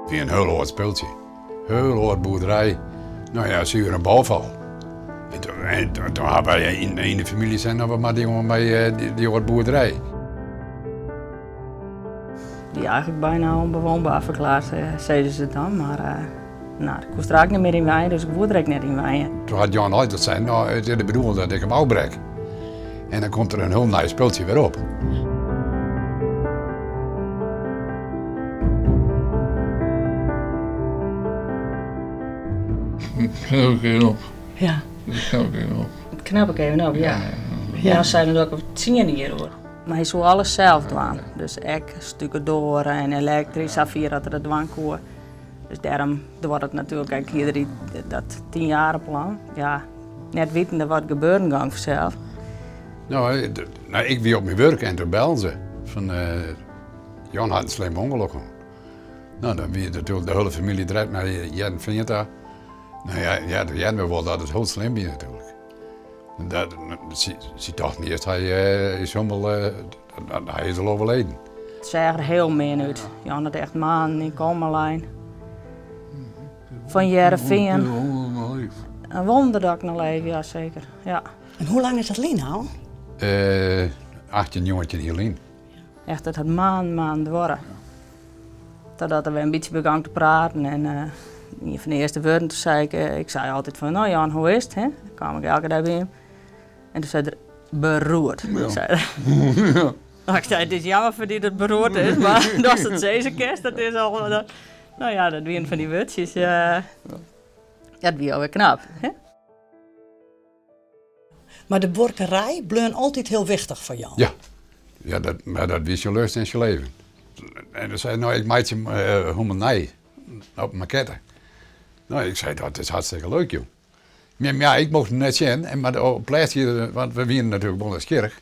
Wie in hiel oar spultsje. Hiel oar boerderij. No ja, suver in bouwfal. En toen ha wy yn de famylje sein, no we moatte jonge by dy oar boerderij. Die eigenlijk bijna onbewoonbaar verklaard, zeiden ze dan. Maar nou, ik koe er eigenlijk niet meer in wenjen, dus ik woe der ek net yn wenjen. Toen hat Jan altyd sein, no, it is de bedoeling dat ik him ôfbrek. En dan komt der in hiel nij spultsje wer op. Knap ik even op. Ja. Dat knap ik even op. Dat knap ik even op, ja. Ja, sei dan ek 10 jier oer. Mar hy soe alles sels dwaan. Dus ek stukadoaren en elektrysk, safier dat er dat dwaan koe. Dus dêrom duorret it natuerlik ek hie er dat tienjarenplan. Ja, net wittende wat gebeuren gong fansels. No, ik wie op myn wurk en toen bellen se fan Jan hat in slim ûngelok hân. No, dan wie natuerlik de hiele famylje direkt nei Hearrenfean ta. No ja, ja, toen hearden we wol dat it hiel slim wie natuerlik. Dat, sy tochten earst hy is hielendal, hy is al overleden. It seach der hiel min út. Jan hat echt maanden yn koma lein. Fan Hearrenfean. In wonder dat ik noch leef, ja seker. Ja. En hoe lang is dat lyn al? 18, 19 jier lyn. Echt, it hat maanden, maanden duorre. Totdat er wer in bytsje begong te praten en ien fan de earste wurden, toen sei ik, ik sei altyd fan, no Jan, hoe is it? Hè? Dan kaam ik elke dei by him. En toen sei er, beroerd, sei er. Ik sei, it is jammer foar dy dat it beroerd is, mar datst it sizze kinst, dat is al, no ja, dat wienen fan dy wurdsjes, dat wie alwer knap. Hè? Mar de buorkerij bleaun altyd hiel wichtich foar Jan. Ja, ja dat, mar dat wie syn lust en syn leven. En dan sei er, no ik meitsje him hielendal nij, op in makette. No, ik sei, dat is hartstikke leuk joh. Maar ja, ik mocht him net sjen, mar op lêst hie er, want we wienen natuerlik wol nijsgjirrich.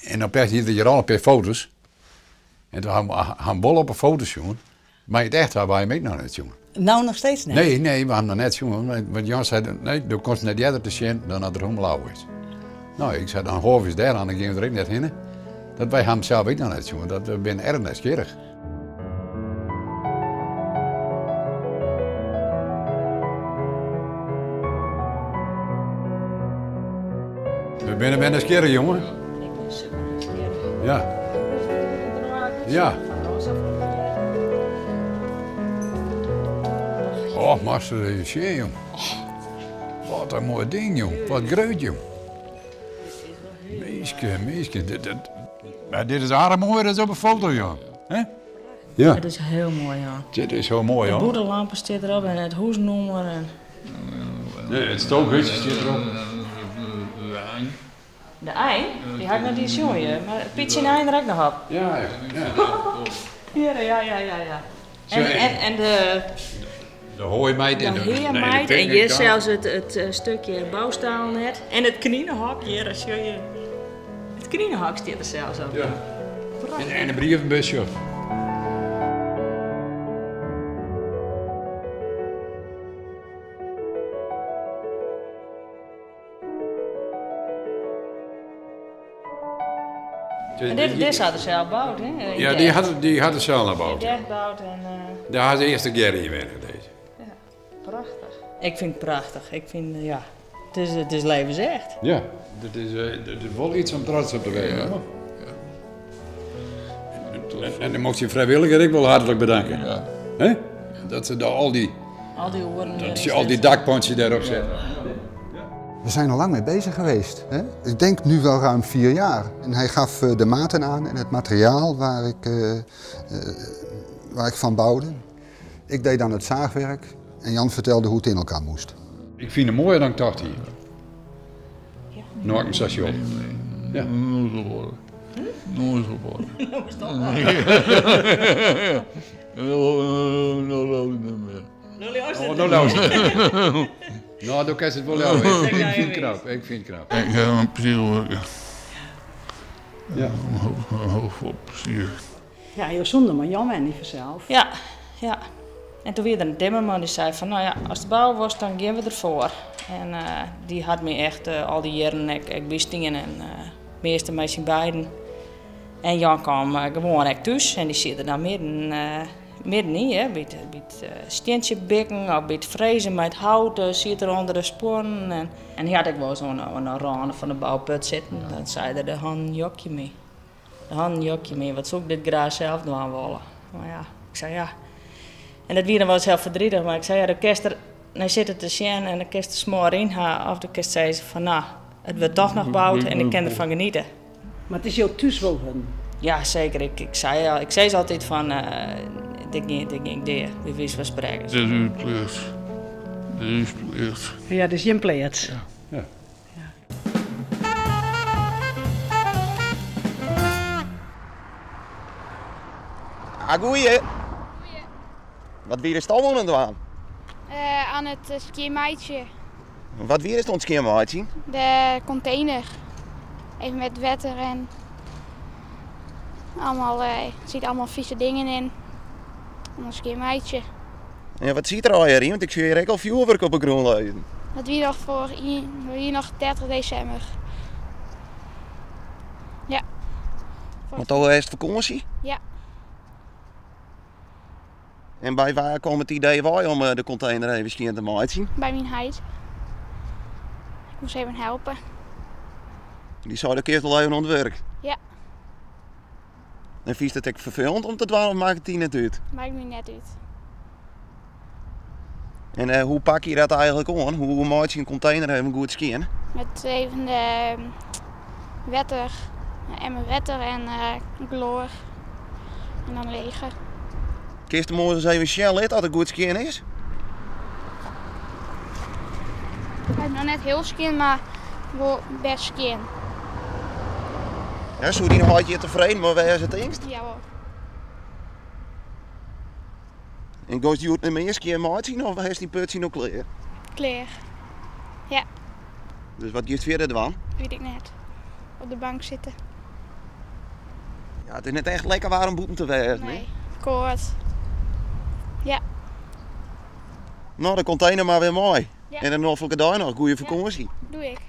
En op lêst hie er hjir al in pear foto's. En toen ha we him wol op 'e foto sjoen, mar yn it echt ha wy him ek noch net sjoen. No noch steeds net? Nee, nee, we ha him noch net sjoen. Want Jan sei, nee, do komst net earder te sjen dan dat er hielendal ôf is. No, ik sei, dan hâlde we ús dêr oan, dan gean we der ek net hinne. Dat wy ha him sels ek noch net sjoen, dat we binne erch nijsgjirrich. We binne wer nijsgjirrich, jonge. Ik bin super nijsgjirrich. Ja. Ja. Och, moatst ris even sjen, jong. Wat in moai ding, jong. Wat grut, jong. Minske, minske. Dit, dit, maar dit is aardich moaier as op 'e foto, Jan. Hè? Ja. It is hiel moai, ja. Dit is hiel moai, De bûtenlampen stiet derop en it hûsnûmer. En... Nee, it stookhutje stiet derop. De ein. De ein? Dy ha ik noch net sjoen, ja. Mar Pietsje en ein der ek noch op. Ja, ja. Ja, ja, ja, ja, ja. En, en, en de... De hoaimeid en de, de En hjir sels it, it eh, stukje boustaal net. En it kninehok hjir, sjoch je. It kninehok stiet der sels op. Ja. En, en de brievenbusje. En dit, dit hat er sels boud, hè? Ja, dy hat, dy hat er sels boud. Die boud en... Uh... Dêr ha se earst tegearre yn wenne, dizze. Ja, prachtich. Ik fyn it prachtich. Ik fyn, ja, it is levensecht. Ja, dit is, dit is wol iets om trots op te wêzen. Ja. En dan mocht je frijwilliger ek wol hartlik bedanken. Ja. Hè? Dat se al die, al die oeren, dat ze al die dakpantsjes daarop zetten. We zijn er lang mee bezig geweest. Hè? Ik denk nu wel ruim 4 jaar. En hij gaf de maten aan en het materiaal waar ik van bouwde. Ik deed dan het zaagwerk en Jan vertelde hoe het in elkaar moest. Ik vind het mooier dan ik dacht hier. Ja. Nou, ik een station. Ja. Nooit geworden. Nooit geworden. Nou, niet meer. Oh, nou luister. Nou, dan kan je het wel jou. Ik vind het knap. Ik vind het knap. Ik heb een plezier werken. Ja. Een hoop vol plezier. Ja, jo sûnder mei Jan wenje fansels. Ja, ja. En toen wie der in timmerman dy sei fan, no ja, ast it bouwe wolst, dan gean we derfoar. En dy hat my echt al dy jierren ek bystien en measte mei syn beiden. En Jan kaam gewoan ek thús en dy siet der dan midden. Middenyn, hè, by it, by it stientsjebikken of by it frezen mei it hout, siet er ûnder de skuon. En, en hy hat ek wolris oan, oan de râne fan de bouput sitten. Dan sei er, de hannen jokje my. De hannen jokje my, wat soe ik dit graach sels dwaan wolle. Mar ja, ik sei ja. En dat wie dan wolris hiel verdrietig, mar ik sei ja, do kinst der nei sitte te sjen en dan kinst der smoar yn ha, of do kinst sizze fan no, it wurdt toch noch boud en ik kin derfan geniete. Mar it is jo thús wol wurden? Ja, seker. Ik, ik, sei, ik sis altyd fan, uh, dit gean, dit gean ik dea, by wize fan sprekken. Dit is ús pleats. Dit is ús pleats. Ja, dit is jim pleats. Ja. Ja. Ah, goeie. Wat wie der al oan it dwaan? Oan it skjinmeitsjen. Wat wie it oan it skjinmeitsjen? De container. Even met wetter en allemaal, er zitten allemaal vieze dingen in. Om skjinmeitsjen. En wat sit der allegear yn? Want ik sjoch hjir ek al fjoerwurk op 'e grûn lizzen. Dat wie noch foar wie noch 30 desimber. Ja. Want al is it fakânsje? Ja. En by wa kaam it idee wei om de kontener even skjin te meitsjen? By myn heit. Ik moast even helpe. Dy sei do kinst wol even oan it wurk? Ja. En fynst it ek ferfelend om te dwaan of makket it dy net út? Makket my net út. En uh, hoe pak je dat eigenlijk oan? Hoe meitsje je in kontener even goed skjin? Met even de wetter, een emmer wetter en uh, chloor. En dan lege. Kinst him oars even sjen litte as it goed skjin is? Hy is noch net hiel skjin, mar wol bêst skjin. Ja, soe dyn heit hjir tefreden mei wêze, tinkst? Jawol. En goest hjoed net mear skjin meitsjen of hast dyn putsje no klear? Klear. Ja. Dus wat giest fierder dwaan? Wit ik net. Op de bank sitte. Ja, it is net echt lekker waar om bûten te wêzen. Nee, koart. Ja. No, de kontener mar wer mei. Ja. En in noflike dei noch. Goeie fakânsje. Ja, doe ik.